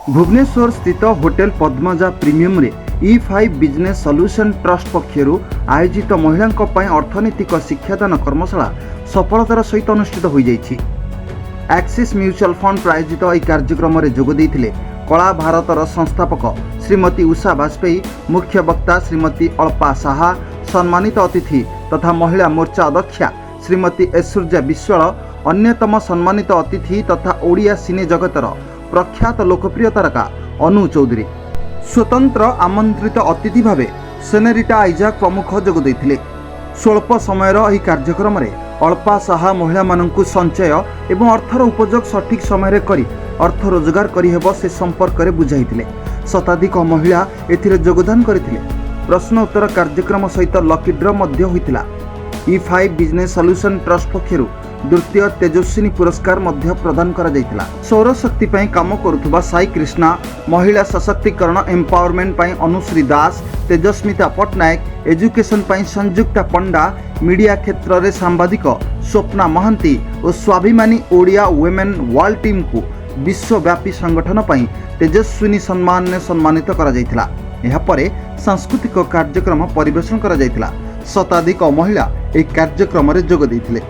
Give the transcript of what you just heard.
ଭୁବନେଶ୍ୱର ସ୍ଥିତ ହୋଟେଲ ପଦ୍ମଜା ପ୍ରିମିୟମରେ ଇ5 ବିଜନେସ୍ ସଲ୍ୟୁସନ୍ ଟ୍ରଷ୍ଟ ପକ୍ଷରୁ ଆୟୋଜିତ ମହିଳାଙ୍କ ପାଇଁ ଅର୍ଥନୈତିକ ଶିକ୍ଷାଦାନ କର୍ମଶାଳା ସଫଳତାର ସହିତ ଅନୁଷ୍ଠିତ ହୋଇଯାଇଛି। ଆକ୍ସିସ୍ ମ୍ୟୁଚୁଆଲ ଫଣ୍ଡ ପ୍ରାୟୋଜିତ ଏହି କାର୍ଯ୍ୟକ୍ରମରେ ଯୋଗ ଦେଇଥିଲେ କଳା ଭାରତର ସଂସ୍ଥାପକ ଶ୍ରୀମତୀ ଉଷା ବାଜପେୟୀ, ମୁଖ୍ୟ ବକ୍ତା ଶ୍ରୀମତୀ ଅଳ୍ପା ସାହା, ସମ୍ମାନିତ ଅତିଥି ତଥା ମହିଳା ମୋର୍ଚ୍ଚା ଅଧ୍ୟକ୍ଷା ଶ୍ରୀମତୀ ଐଶ୍ୱର୍ଯ୍ୟା ବିଶ୍ୱାଳ, ଅନ୍ୟତମ ସମ୍ମାନିତ ଅତିଥି ତଥା ଓଡ଼ିଆ ସିନେ ଜଗତର ପ୍ରଖ୍ୟାତ ଲୋକପ୍ରିୟ ତାରକା ଅନୁ ଚୌଧୁରୀ, ସ୍ୱତନ୍ତ୍ର ଆମନ୍ତ୍ରିତ ଅତିଥି ଭାବେ ସେନେରିଟା ଆଇଜାକ୍ ପ୍ରମୁଖ ଯୋଗ ଦେଇଥିଲେ। ସ୍ୱଳ୍ପ ସମୟର ଏହି କାର୍ଯ୍ୟକ୍ରମରେ ଅଳ୍ପା ସାହା ମହିଳାମାନଙ୍କୁ ସଞ୍ଚୟ ଏବଂ ଅର୍ଥର ଉପଯୋଗ ସଠିକ୍ ସମୟରେ କରି ଅର୍ଥ ରୋଜଗାର କରିହେବ, ସେ ସମ୍ପର୍କରେ ବୁଝାଇଥିଲେ। ଶତାଧିକ ମହିଳା ଏଥିରେ ଯୋଗଦାନ କରିଥିଲେ। ପ୍ରଶ୍ନ ଉତ୍ତର କାର୍ଯ୍ୟକ୍ରମ ସହିତ ଲକି ଡ୍ର ମଧ୍ୟ ହୋଇଥିଲା। ଇ5 ବିଜନେସ୍ ସଲ୍ୟୁସନ୍ ଟ୍ରଷ୍ଟ ପକ୍ଷରୁ ଦ୍ୱିତୀୟ ତେଜସ୍ୱିନୀ ପୁରସ୍କାର ମଧ୍ୟ ପ୍ରଦାନ କରାଯାଇଥିଲା। ସୌରଶକ୍ତି ପାଇଁ କାମ କରୁଥିବା ସାଇ କ୍ରିଷ୍ଣା, ମହିଳା ସଶକ୍ତିକରଣ ଏମ୍ପାୱାରମେଣ୍ଟ ପାଇଁ ଅନୁଶ୍ରୀ ଦାସ, ତେଜସ୍ମିତା ପଟ୍ଟନାୟକ, ଏଜୁକେସନ୍ ପାଇଁ ସଂଯୁକ୍ତା ପଣ୍ଡା, ମିଡ଼ିଆ କ୍ଷେତ୍ରରେ ସାମ୍ବାଦିକ ସ୍ୱପ୍ନା ମହାନ୍ତି ଓ ସ୍ୱାଭିମାନୀ ଓଡ଼ିଆ ୱିମେନ୍ ୱାର୍ଲଡ ଟିମ୍କୁ ବିଶ୍ୱବ୍ୟାପୀ ସଂଗଠନ ପାଇଁ ତେଜସ୍ୱିନୀ ସମ୍ମାନରେ ସମ୍ମାନିତ କରାଯାଇଥିଲା। ଏହାପରେ ସାଂସ୍କୃତିକ କାର୍ଯ୍ୟକ୍ରମ ପରିବେଷଣ କରାଯାଇଥିଲା। ଶତାଧିକ ମହିଳା ଏହି କାର୍ଯ୍ୟକ୍ରମରେ ଯୋଗ ଦେଇଥିଲେ।